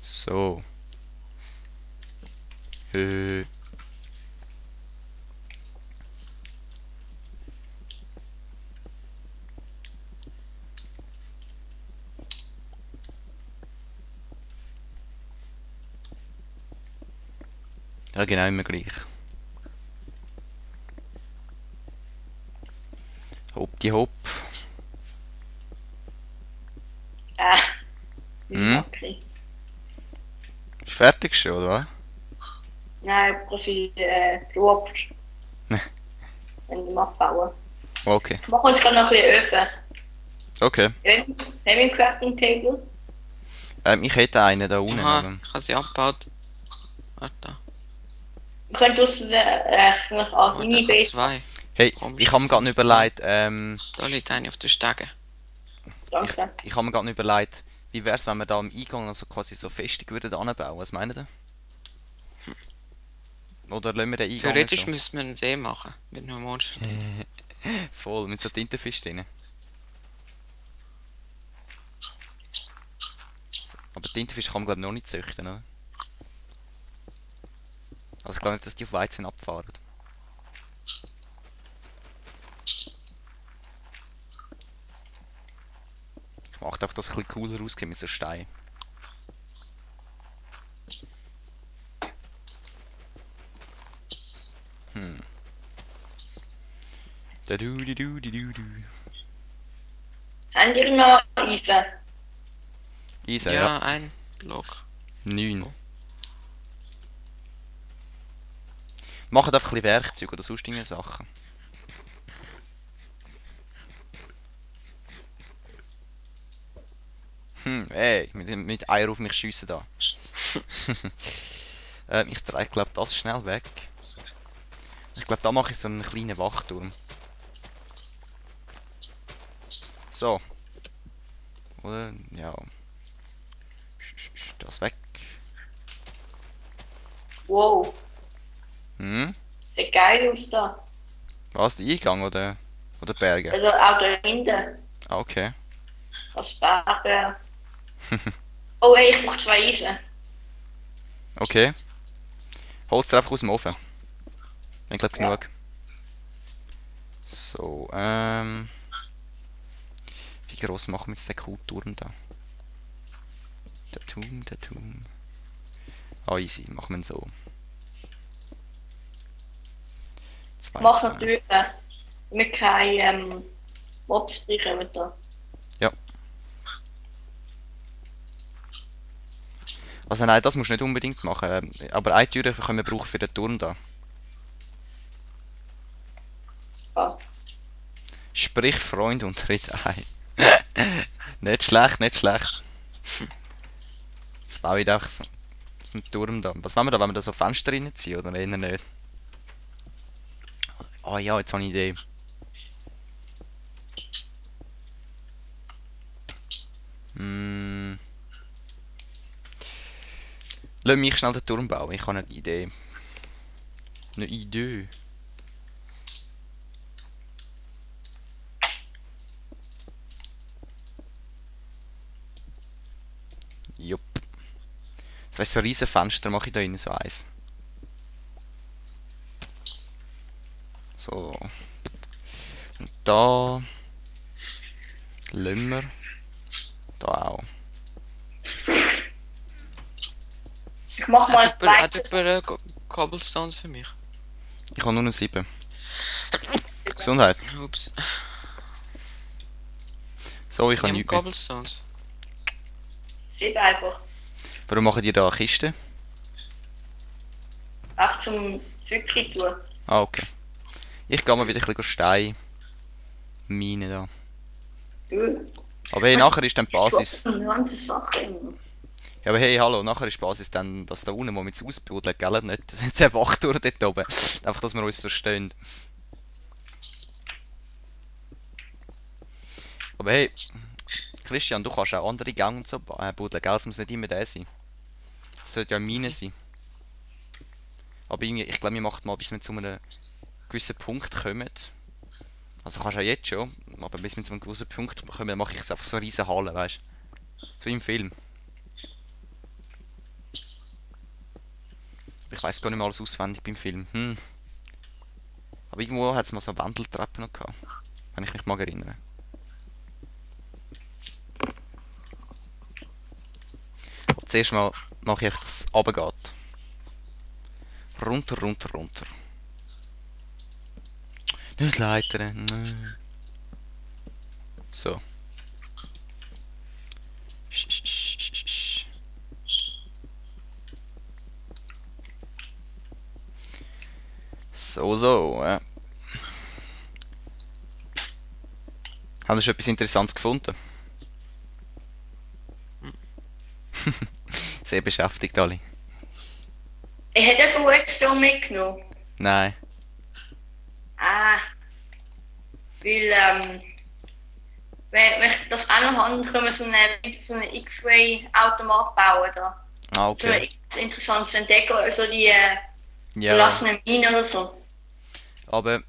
So. Äh. Ja, genau, immer gleich. Hopp die Hopp. Hm? Okay. Ist fertig schon, oder was? Nein, quasi Probe, wenn wir abbauen. Okay. Ich mache uns gerade noch ein bisschen Öfen. Okay. Haben wir einen Crafting Table? Ich hätte einen da unten. Aha, Aber... ich habe sie abgebaut. Warte. Wir können uns rechts nach Oh, deine ich habe Base. zwei. Hey, Komisch, ich habe mir wieso gerade nicht überlegt, Da liegt eine auf der Stege. Danke. ich habe mir gerade überlegt, wie wäre es, wenn wir da am Eingang also quasi so Festung würden anbauen? Was meint ihr? Oder lassen wir den Eingang Theoretisch so? müssen wir einen See machen. Mit einem Monster. Voll, mit so Tintenfisch drin. Aber Tintenfisch kann man glaube ich noch nicht züchten, oder? Also ich glaube nicht, dass die auf Weizen abfahren. Ich mache auch, dass es ein bisschen cooler aussieht mit so Steinen. Da du di du di du du. Haben wir noch Eisen? Eisen, Ja, ja. ein Block. 9. Macht einfach ein bisschen Werkzeug oder sonst irgendwelche Sachen. Ey, mit Eier auf mich schiessen da. Ich drehe, glaube das schnell weg. Ich glaube, da mache ich so einen kleinen Wachturm. So. Oder? Ja. Das weg. Wow, Hm? sieht geil aus da. Was? Der Eingang oder Berge? Also auch da hinten. Ah, okay. Das Berg. Oh ey, ich brauche 2 Eisen. Okay. Hol's dir einfach aus dem Ofen. Ich glaube Ja. genug. So, wie groß machen wir jetzt den Kulturen da? Der Turm. Ah, easy, machen wir ihn so. Mach Zwei. natürlich mit keinen Mobs reinkommen da. Ja. Also nein, das musst du nicht unbedingt machen. Aber eine Tür können wir brauchen für den Turm da. Ah. Sprich Freund und tritt ein. Nicht schlecht, nicht schlecht. Jetzt baue ich einfach so einen Turm da. Was wollen wir da? Wollen wir da so Fenster reinziehen oder eher nicht? Ah ja, jetzt habe ich eine Idee. Lass mich schnell den Turm bauen, ich habe eine Idee. Eine Idee. Jupp. Das heißt, so ein riesen Fenster mache ich da rein, so eins. So. Und da. Lassen wir. Da auch. Ich mach mal ein Hat zweites. jemand Cobblestones für mich? Ich habe nur noch 7. Gesundheit. Ups. So, ich habe Ich habe nichts mehr. Cobblestones. 7 einfach. Warum machen die da eine Kiste? Auch zum Zückli tun. Ah, okay. Ich gehe mal wieder ein bisschen Stein. Mine da. Aber hey, nachher ist dann die Basis. Die ganze Sache immer. Ja, aber hey, hallo, nachher ist die Basis dann, dass da unten, wo wir jetzt ausbuddeln, gell? Nicht der Wachturm dort oben. Einfach, dass wir uns verstehen. Aber hey, Christian, du kannst auch andere Gänge und so buddeln, gell? Es muss nicht immer der sein. Es sollte ja eine Mine sein. Aber irgendwie, ich glaube, wir machen mal, bis wir zu einem gewissen Punkt kommen. Also kannst du auch jetzt schon, aber bis wir zu einem gewissen Punkt kommen, mache ich es einfach so eine riesen Halle, weißt du? So im Film. Ich weiß gar nicht mehr alles auswendig beim Film. Aber irgendwo hat es mal so Wendeltreppen noch gehabt. Wenn ich mich mag erinnern. Und zuerst mal mache ich, dass es runtergeht. Runter, runter, runter. Nicht Leitern. Nein. So. So. Haben Sie schon etwas Interessantes gefunden? Sehr beschäftigt alle. Ich hätte einen Redstone mitgenommen. Nein. Ah. Weil, wenn ich das auch noch habe, können wir so einen X-Ray-Automat bauen da. Ah, So okay. ein interessantes Entdecken, also die Ja, verlassenen Minen oder so. aber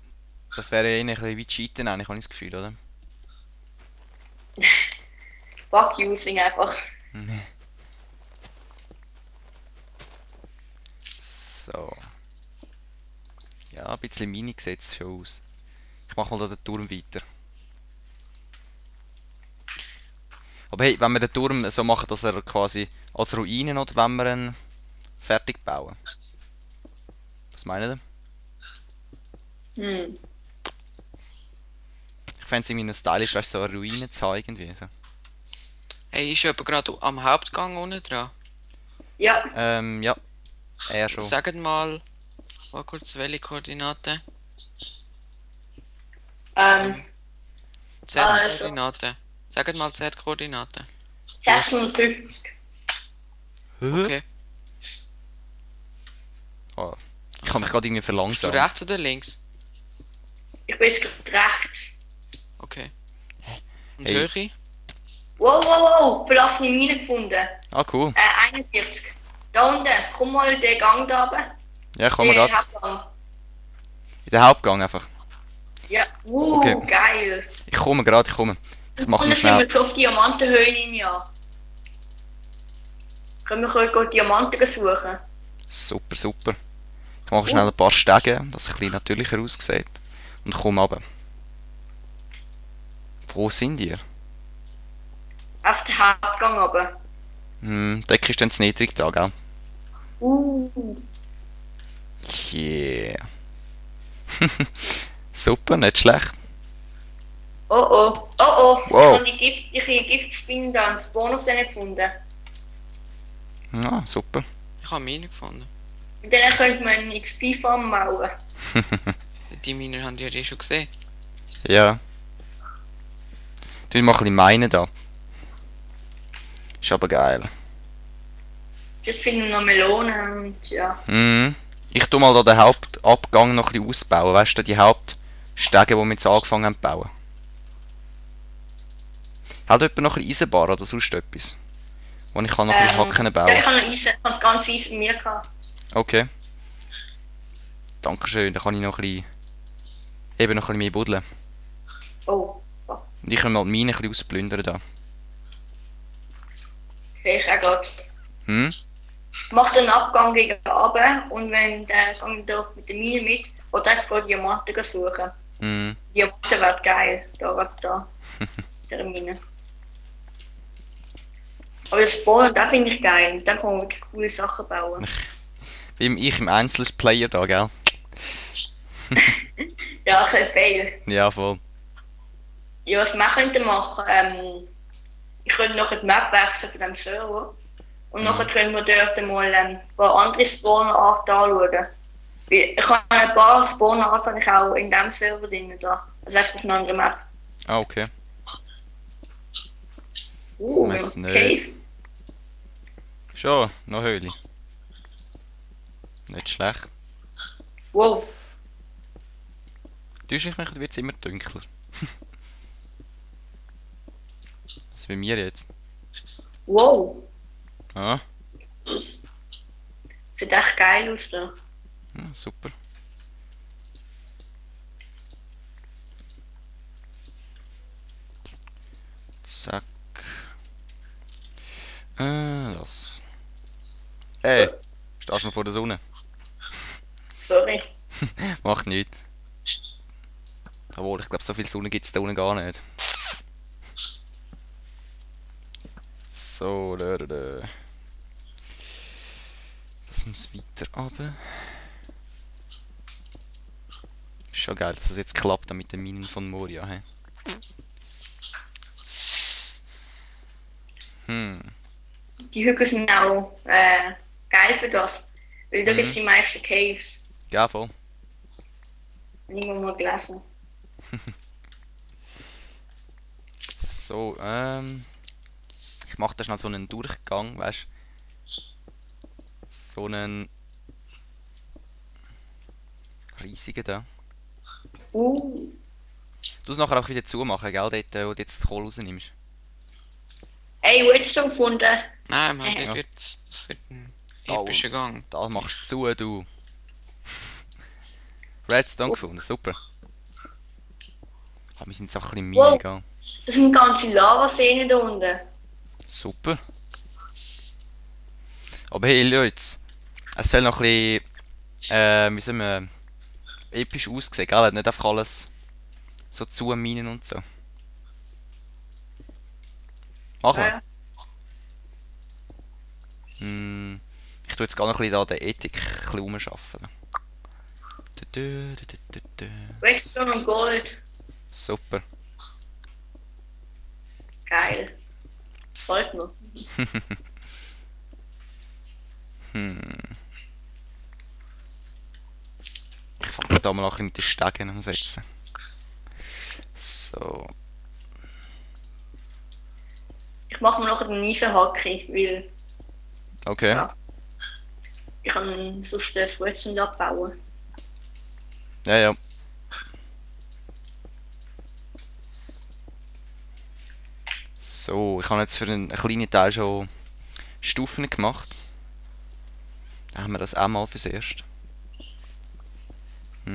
das wäre ja ein bisschen wie Cheaten, eigentlich, habe ich das Gefühl, oder? Fuck using einfach. So. Ja, ein bisschen Mini sieht es schon aus. Ich mache mal da den Turm weiter. Aber hey, wenn wir den Turm so machen, dass er quasi als Ruinen, oder wenn wir ihn fertig bauen? Was meinen ihr? Ich fände es irgendwie stylisch, weißt du, so eine Ruine zu haben irgendwie. So. Hey, ist jemand gerade am Hauptgang unten dran? Ja, Ja, eher schon. Sagt mal, war kurz welche Koordinate? Z-Koordinate. Sagt mal Z-Koordinate. 56. Okay. Oh, ich kann mich gerade irgendwie Bist du verlangsamen. rechts oder links? Ich bin jetzt gerade rechts. Okay. Und Hey. Höhe? Wow, verlassene Mine gefunden. Ah, cool. 41. Da unten, komm mal den Gang da runter. Ja, kann man Den gerade. Hauptgang. In den Hauptgang einfach. Ja, Okay. geil. Ich komme gerade, ich komme. Ich mache Und noch dann sind schnell. wir schon auf Diamantenhöhle im Jahr. Können wir heute Diamanten suchen? Super, super. Ich mache schnell ein paar Stege, dass es ein bisschen natürlicher aussieht. Und komme runter. Wo sind ihr? Auf den Hauptgang runter. Deck ist dann zu niedrig da, gell? Uh. Yeah. Super, nicht schlecht. Oh. Wow. Ich habe die Giftspinnen da, einen Spawn auf denen gefunden. Ja, super. Ich habe Mine gefunden. Mit denen könnte man einen XP-Farm bauen. Die Miner haben die ja schon gesehen. Ja. Du mach ein bisschen meinen da. Ist aber geil. Jetzt finden wir noch Melonen und ja. Ich tu mal da den Hauptabgang noch ein bisschen ausbauen. Weißt du, die Hauptstege, die wir jetzt angefangen haben zu bauen. Hat jemand noch ein bisschen Eisenbar oder sonst etwas? Wo ich kann noch ein bisschen Hacken bauen. Ja, ich habe noch Eisen, ich habe das ganze Eisen bei mir gehabt. Okay. Dankeschön, dann kann ich noch ein bisschen, eben noch ein bisschen mehr buddeln. Oh, fuck. Und ich kann mal die Mine ein bisschen ausplündern da. Okay, ich auch gerade. Mach den Abgang gegen runter und wenn der Gang da mit der Mine mit, oder ich gehe Diamanten suchen. Diamanten wäre geil, da. Der Mine. Aber das Spawnen, da finde ich geil. Mit dem kann man wirklich coole Sachen bauen. Wie ich im Einzelplayer da, gell? Ja, kein Fail. Ja, voll. Ja, was wir könnten machen, ich könnte noch die Map wechseln von dem Server. Und nachher können wir dort mal ein paar andere Spawner-Arten anschauen. Weil ich habe ein paar Spawner-Arten ich auch in diesem Server drin da. Also einfach auf einer anderen Map. Ah, okay. Weiss nicht. Cave. Schon, noch Höhle. Nicht schlecht. Wow. Durchschnittlich wird es immer dunkler. Was bei mir jetzt? Wow. Ah, Sieht echt geil aus da. ja, super. Zack. Das. Ey, stehst du noch vor der Sonne? Sorry. Macht nichts. Obwohl, ich glaube, so viel Sonne gibt es da unten gar nicht. So, da. Das muss weiter runter. Ist schon geil, dass das jetzt klappt mit den Minen von Moria. He? Die Hügel sind auch geil für das. Weil da gibt es die meisten Caves. Ja, voll. Irgendwo mal gelesen. So, ich mache da schnell so einen Durchgang, weißt du? So einen riesigen da. Du es nachher auch wieder zumachen, gell? Dort, wo du jetzt die Kohle rausnimmst. Hey, wo hast du gefunden? Nein, man, Ja. das wird ein Oh. epischer Gang. Da machst du zu, du. Redstone gefunden, super. Ah, wir sind jetzt auch ein bisschen Wow. Mine, gell? Das sind ganze Lavaseen da unten. Super. Aber hey Leute, es soll noch ein bisschen, wie soll man, episch aussehen, gell? Nicht einfach alles so zuminen und so. Machen wir. Ja. Ich tue jetzt gar noch ein bisschen an der Ethik ein bisschen rumschaffen. Redstone und Gold. Super. Geil. Freut mich. Ich fange da mal noch ein bisschen mit den Stegen umsetzen. So. Ich mache mir noch einen Eisenhacke, weil Okay. Ja. ich kann sonst das Redstone abbauen. Ja, ja. So, ich habe jetzt für einen kleinen Teil schon Stufen gemacht. Dann haben wir das auch mal fürs Erste. Da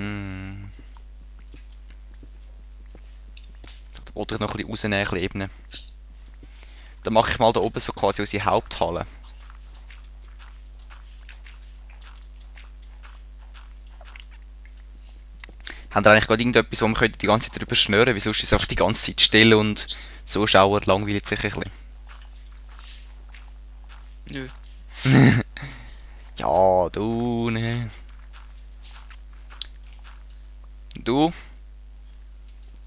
wollte ich noch ein bisschen rausnehmen, ein bisschen ebnen. Dann mache ich mal da oben so quasi unsere Haupthalle. Haben ihr eigentlich gerade irgendetwas, wo wir die ganze Zeit drüber schnurren können? Weil sonst ist es einfach die ganze Zeit still und Zuschauer langweilt sich ein bisschen. Nö. Ja, du, ne. Du?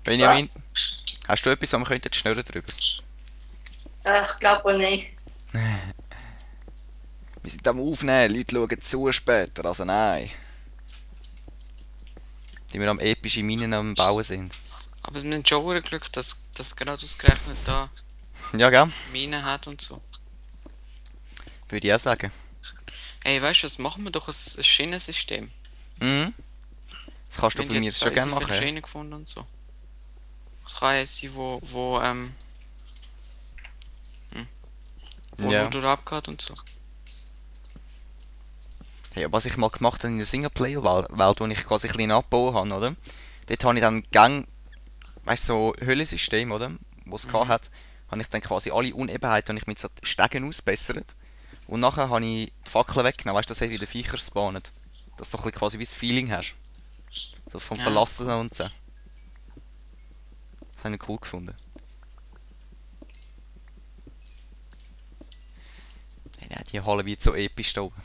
Benjamin? Hast du etwas, wo wir könnten schnurren drüber? Ich glaube nicht. Wir sind am Aufnehmen, Leute schauen zu später, also nein. Die wir am epischen Minen am Bauen sind. Aber wir haben schon ein Glück, dass das gerade ausgerechnet da Ja, gell? Minen hat und so. Würde ich auch sagen. Hey, weißt du was, machen wir doch ein Schienensystem. Mhm. Das kannst du Wir von haben mir jetzt schon da gerne so viele machen. Ja. Schienen gefunden und so. Es kann ja sein, wo Ja. nur durchabgeht und so. Hey, was ich mal gemacht habe in der Singleplayer-Welt, wo ich quasi ein bisschen abgebaut habe, oder? Dort habe ich dann Gang, weißt du, so Höhlensystem, oder? Wo es gehabt hat, habe ich dann quasi alle Unebenheiten habe ich mit so Stegen ausbessert. Und nachher habe ich die Fackeln weggenommen, weißt du, dass sie wieder Viecher spawnen. Dass du so ein bisschen quasi wie das Feeling hast. So vom Ja. Verlassen und so. Das habe ich cool gefunden. Hey, nein, die Halle wird so episch da oben.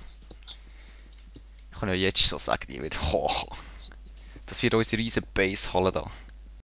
Ich kann ja jetzt schon sagen, die wird hoch. Das wird unsere riesen Base-Halle da.